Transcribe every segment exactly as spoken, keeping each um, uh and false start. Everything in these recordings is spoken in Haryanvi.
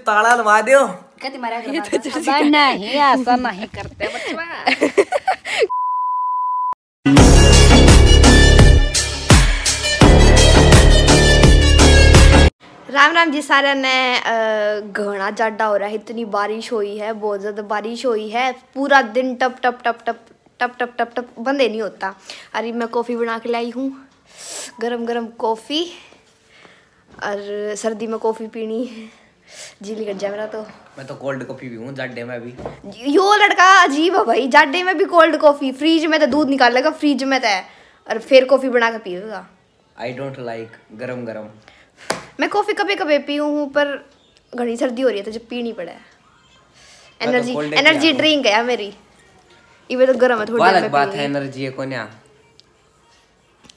ताला लवा दो। कति मारा कर बार-बार। अबे नहीं, ऐसा नहीं करते बचवा। राम राम जी सारे ने। अ, घना जाडा हो रहा है, इतनी बारिश हुई है, बहुत ज्यादा बारिश हुई है, पूरा दिन टप टप टप टप टप टप टप टप बंद ही नहीं होता। अरे मैं कॉफी बना के लाई हूँ, गरम गरम कॉफी। और सर्दी में कॉफी पीनी जी नहीं कर जा मेरा तो। मैं तो कोल्ड कॉफी पीऊँ जाडे में भी। यो लड़का अजीब है भाई, जाडे में भी कोल्ड कॉफी, फ्रिज में तो दूध निकालेगा, फ्रिज में तो है, और फिर कॉफी बना के पिएगा। I don't like गरम गरम। मैं कॉफी कभी कभी पीऊँ हूँ, पर घनी सर्दी हो रही है तो जब पीनी पड़े। मैं तो एनर्जी, कोल्ड ही एनर्जी पिया ड्रिंक है मेरी। इवे तो गरम है, थोड़ी देर में बात है, पीऊंगी। एनर्जी है कोन्या।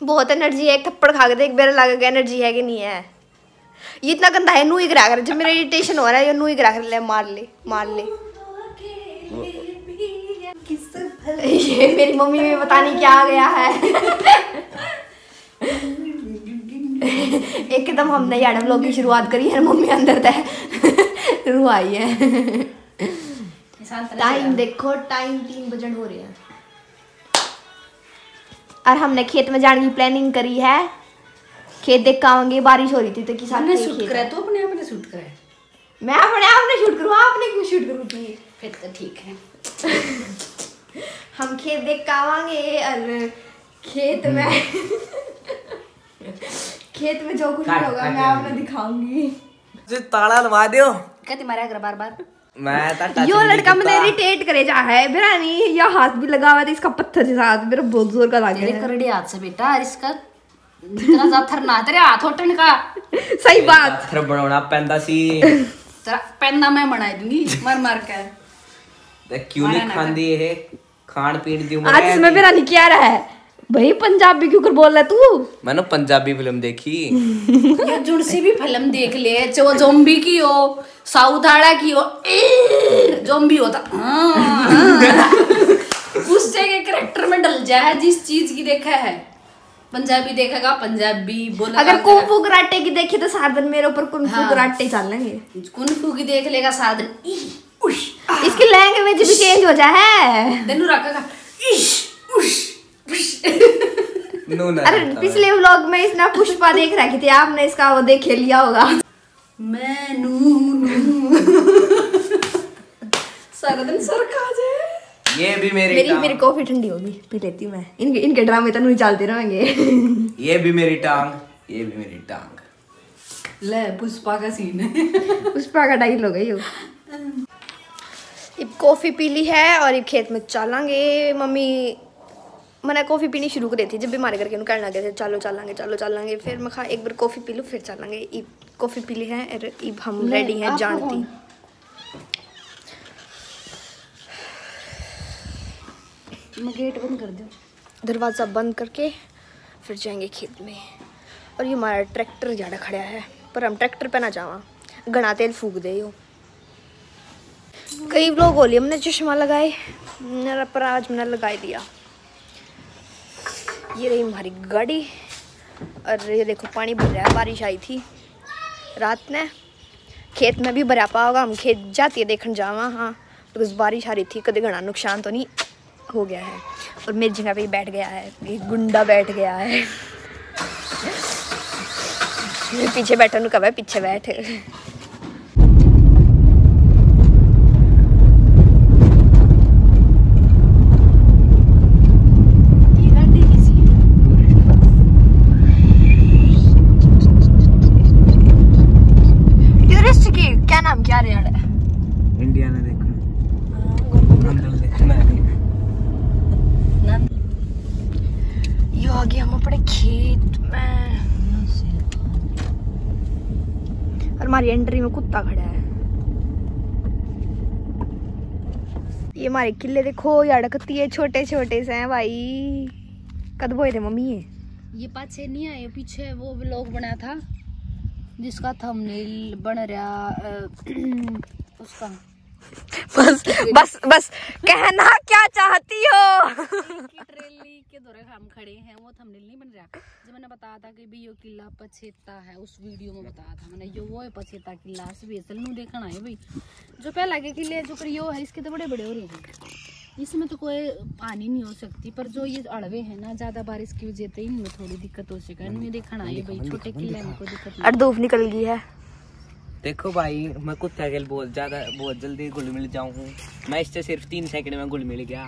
बहुत एनर्जी है, एक थप्पड़ खा के देख, बेरा लागेगा एनर्जी है कि नहीं है। ये इतना गंदा है, नू ही करा कर, जब मेरा इरिटेशन हो रहा है, ये नू ही करा कर, ले मार ले, मार ले। ये मेरी मम्मी में पता नहीं क्या आ गया है। एकदम हमने यार व्लॉग की शुरुआत करी है, मम्मी अंदर तक रुआई है। टाइम देखो, टाइम तीन बजन हो रहे हैं। और हमने खेत में जाने की प्लानिंग करी है। खेत देख के आवांगे, बारिश हो रही थी तो किसान के शूट खेत करे है। तो अपने आप ने शूट करे। मैं अपने आप ने शूट करूँ, आपने क्यों शूट करूँ थी? फिर तो ठीक है। हम खेत देख के आवांगे और खेत में खेत में जो कुछ भी होगा मैं आपने दिखाऊंगी। जी ताला लवा दो। कति मारा कर बार बार। मैं तो टच यो भी नहीं लड़का मैंने किया। इरिटेट करे जा है, बेरा नहीं, या हाथ भी लगावा तो इसका पत्थर जैसा हाथ मेरा बहुत जोर का लग गया। तेरे करड़े हाथ से बेटा, और इसका इतना ज्यादा थर ना तेरे हाथ होटन का। सही बात। पत्थर बनाना पैंदा सी। तेरा पैंदा मैं बना दूंगी मार मार के। देख क्यों नहीं खांदी ये, खान पीन दी उम्र आज है इसमें नहीं। मेरा नहीं क्या रहा है भाई, पंजाबी क्यों कर बोल रहा तू? मैंने पंजाबी फिल्म देखी। ये जुड़सी भी फिल्म देख ले, चाहे वो ज़ॉम्बी की हो, साउथ वाला की हो, ए, ज़ॉम्बी होता, हाँ, हाँ। उससे के कैरेक्टर में डल जाए, जिस चीज की देखा है। पंजाबी देखेगा, पंजाबी बोलेगा। अगर कुंफू कराटे की देखी तो सारा दिन मेरे ऊपर कुंफू हाँ। कराटे चलेंगे। कुंफू की देख लेगा सारा दिन, ई, उश, आ। इसकी लैंग्वेज भी चेंज हो जाए है। तेनू रखेगा, इश, उश, उश। नो ना अरे, पिछले व्लॉग में इसने पुष्पा देख रखी थी, आपने इसका वो देख लिया होगा। मैं नू, नू। सारा दिन सर खा जाए। ये भी मेरी मेरी, टांग। मेरी कॉफी ठंडी होगी, पी लेती हूँ मैं। इनके, इनके ड्रामे तो नहीं चलते रहेंगे। ये भी मेरी टांग, ये भी मेरी टांग। ले, पुष्पा का सीन है। पुष्पा का डायलॉग है यो। इब कॉफी पी ली है और इब खेत में चलांगे। मम्मी मने कॉफी पीनी शुरू कर दी थी, जब भी हमारे घर के कहने लगे थे, "चलो चलांगे, चलो चलांगे।" फिर मैं कहा, "एक बार कॉफी पी लूँ, फिर चलांगे।" इब कॉफी पी ली है और इब हम रेडी हैं जान ती। मैं गेट बंद कर दूँ। दरवाज़ा बंद करके फिर जाएंगे खेत में। और ये हमारा ट्रैक्टर जाड़ा खड़ा है, पर हम ट्रैक्टर पे ना जावा, घना तेल फूक दे यो। कई व्लॉग हो लिए हमने चश्मा लगाए, मेरा, पर आज मैंने लगा दिया। ये रही हमारी गाड़ी। और ये देखो, पानी भर रहा है, बारिश आई थी रात ने। खेत में भी भरा पा होगा, हम खेत जाती है देखने जावा। हाँ, बिकॉज बारिश आ रही थी, कदे घना नुकसान तो नहीं हो गया है। और मेरी जगह पे बैठ गया है, एक गुंडा बैठ गया है। पीछे बैठा, उन्होंने कहा, "पीछे बैठ।" टूरिस्ट की क्या नाम क्या रहा है? इंडिया ने देखो। यो आ गए हम अपने खेत में। और हमारी एंट्री में कुत्ता खड़ा है। ये हमारे किले देखो, यार कत्ती है, छोटे छोटे से हैं भाई। कद बोए थे मम्मी ये? ये पाछे नहीं आए, पीछे वो व्लॉग बना था जिसका थंबनेल बन रहा, अ, उसका। बस, बस, बस, कहना क्या चाहती हो? की ट्रेली के दौरे हम खड़े हैं, वो थंबनेल नहीं बन रहा। जब मैंने बताया था कि भी यो किला पछेता है, उस वीडियो में बताया था मैंने, यो वो है पछेता किला। असली असल नू देखना है भाई, जो पहला के किले जो पर यो है, इसके तो बड़े बड़े हो रहे हैं, इसमें तो कोई हानि नहीं हो सकती, पर जो ये अड़वे हैं ना, ज्यादा बारिश की वजह से इनमें थोड़ी दिक्कत हो सके। इनमें देखना है भाई, छोटे किले में कोई दिक्कत नहीं। और धूप निकल गई है। देखो भाई, मैं कुत्ते के बहुत ज्यादा, बहुत जल्दी घुल मिल जाऊं हूँ। मैं इससे सिर्फ तीन सेकंड में घुल मिल गया।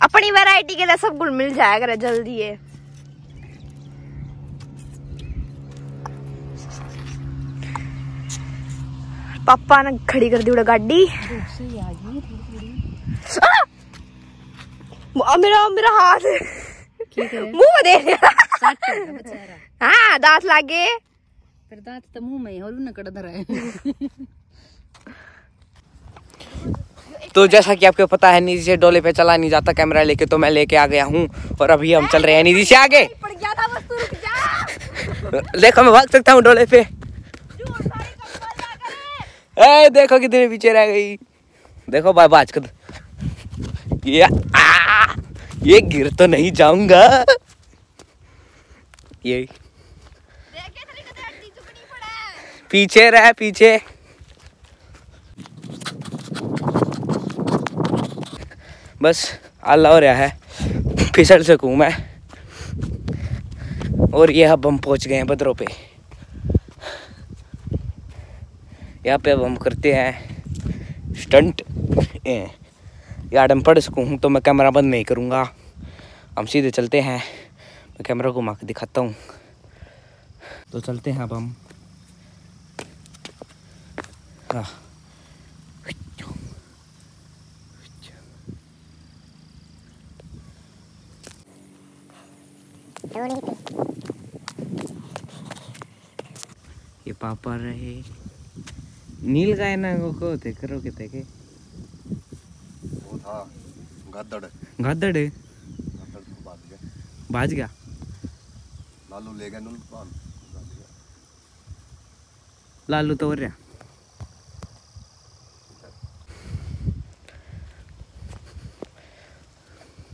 अपनी वैरायटी के लिए सब घुल मिल जाया करे जल्दी ये। पापा ने खड़ी कर दी उड़ा गाड़ी। धूप से ही आ गई थोड़ी थोड़ी। आ! आ, मेरा, मेरा हाथ। ठीक है। मुंह दे। सट है बेचारा। हाँ, दांत लागे। फिर दांत तो मुंह में ही और उन्हें कड़ धरा है। तो जैसा कि आपको पता है, निधि से डोले पे चला नहीं जाता कैमरा लेके, तो मैं लेके आ गया हूँ और अभी हम चल रहे हैं निधि से आगे। पड़ गया था, बस तू रुक जा। देखो, मैं भाग सकता हूँ डोले पे। ए, देखो कितने पीछे रह गई। देखो भाई, बाज कद ये, आ, ये गिर तो नहीं जाऊंगा। ये पीछे रह, पीछे। बस आला हो रहा है, फिसल सकूँ मैं। और ये अब हम पहुँच गए हैं पत्थरों पे। यहाँ पे अब हम करते हैं स्टंट। ए, यार, हम पढ़ सकूँ हूँ तो मैं कैमरा बंद नहीं करूँगा। हम सीधे चलते हैं, मैं कैमरा घुमा के दिखाता हूँ। तो चलते हैं अब हम। हाँ। ये पापा रहे। नील गाय ना को, को थे करो के थे के। वो था गादड़। गादड़? गादड़ तो भाज गया। भाज गया? लालू ले गया नून पान। लालू तो हो रहा।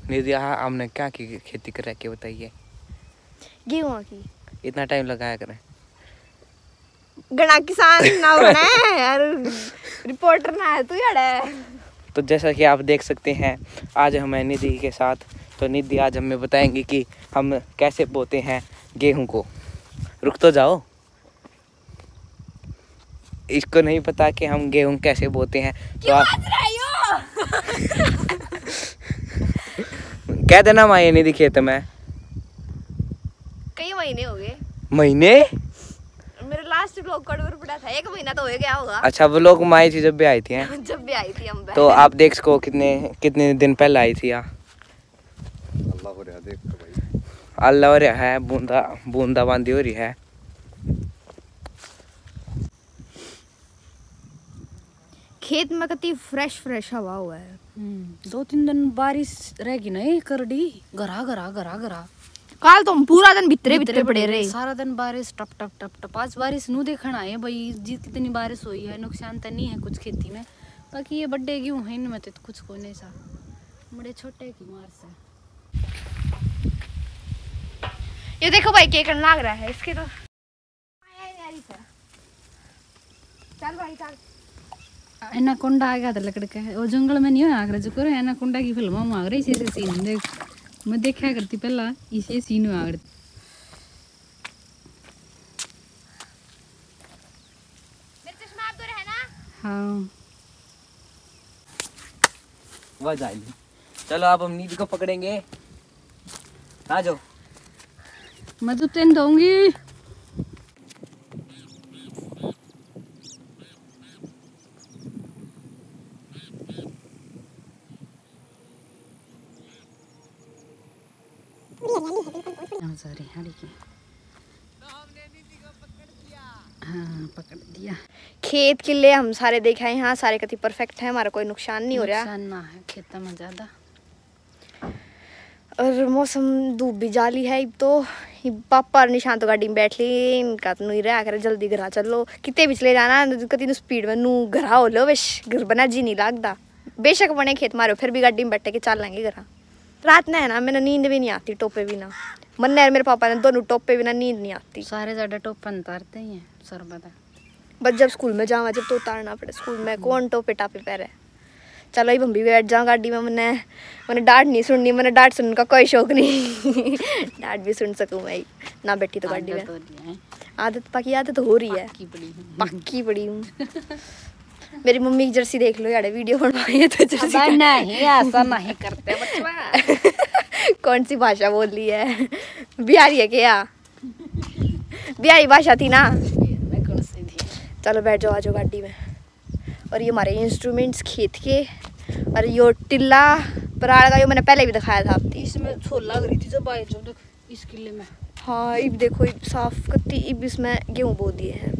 निधि, यहाँ हमने क्या की खेती कर रखी है, बताइए? गेहूं की। इतना टाइम लगाया करें। घना किसान ना बने यार, रिपोर्टर ना है तू यार। तो जैसा कि आप देख सकते हैं, आज हम हैं निधि के साथ। तो निधि आज हमें बताएंगे कि हम कैसे बोते हैं गेहूं को। रुक तो जाओ, इसको नहीं पता कि हम गेहूं कैसे बोते हैं। तो क्यों आप हंस रही हो? कह देना, माँ ये नहीं दिखे तो मैं। कई महीने हो गए। महीने? मेरा लास्ट व्लॉग कड़वर पड़ा था, एक महीना तो हो ही गया होगा। अच्छा, व्लॉग माँ जी जब भी आई थी, हैं? जब भी आई थी हम तो बहन। आप देख सको कितने, कितने दिन पहले आई थी यहाँ। अल्लाह हो रहा, देख तो भाई। अल्लाह हो रहा है, बूंदा, बूंदा बांदी हो रही है। खेत में कती फ्रेश फ्रेश हवा हुआ है। हम्म, दो तीन दिन बारिश रहेगी ना, ये करड़ी घरा घरा घरा घरा। काल तो हम पूरा दिन भीतरे भीतरे भीतरे पड़े पड़े रहे। सारा दिन बारिश टप टप टप टप। आज बारिश नू देखण आए भाई जी, कितनी बारिश हुई है, नुकसान तो नहीं है कुछ खेती में, बाकी ये बड्डे गेहूं है, इनमें तो कुछ को नहीं सा, बड़े छोटे की मार से। ये देखो भाई, के करने लाग रहा है इसके तो। चल भाई चल। एनाकोंडा आ गया था लकड़ का, वो जंगल में नहीं होया आगरा, जो करो एनाकोंडा की फिल्म में आगरा, इसे, इसे सीन देख, मैं देखा करती पहला, इसे सीन में आगरा। मेरे चश्मा आप तो रहे ना? हाँ। वह जाएगी। चलो, अब हम नींद को पकड़ेंगे। आ जाओ। मैं तो तेन दूंगी। पूरी हरियाली है, बिल्कुल, बहुत बढ़िया। हाँ, सारी हरी की। हाँ, पकड़ दिया। खेत किले हम सारे देखे हैं, हाँ, सारे कति परफेक्ट हैं, हमारा कोई नुकसान नहीं हो रहा। नुकसान ना है खेतों में ज्यादा। और मौसम धूप भी जाली है इब तो, ये पापा और निशांत तो गाड़ी में बैठ ली, इनका तो नहीं रहा करे, जल्दी घरा चलो। कितने भी चले जाना, कति नु स्पीड में नू घरा हो लो, बस घर बना जी नहीं लगता। बेशक बने खेत मारो, फिर भी गाड़ी में बैठ के चल लेंगे घरा। रात ना है ना, मैंने नींद भी नहीं आती टोपे बिना। मन्ने और मेरे पापा ने दोनों टोपे बिना नींद नहीं आती। सारे ज्यादा टोपे उतारते ही हैं, सर बता। बस जब स्कूल में जावा, जब तो उतारना पड़े स्कूल में, कौन टोपे टापे पहरे। चलो, अब हम भी बैठ जाओ गाड़ी में। मैंने, मैंने डांट नहीं सुननी, मैंने डांट सुनने का कोई शौक नहीं। डांट भी सुन सकूँ मैं ही, ना बैठी तो गाड़ी में। आदत हो रही है। आदत, पक्की आदत हो रही है। पक्की पड़ी हूँ। पक्की पड़ी हूँ। मेरी मम्मी की जर्सी देख लो यार, वीडियो बनवाई है तो जर्सी अबे का। नहीं, ऐसा नहीं करते बचवा। कौन सी भाषा बोल रही है? बिहारी है क्या? बिहारी भाषा थी ना। मैं कौन सी थी? चलो बैठ जाओ, आ जाओ गाड़ी में। और ये हमारे इंस्ट्रूमेंट्स खेत के, और यो टिल्ला पराल का, यो मैंने पहले भी दिखाया था आपकी। इसमें छोला लग रही थी जब आए, जो देख इस किले में। हाँ, इब देखो, इब साफ कत्ती, इब इसमें गेहूं बो दिए हैं।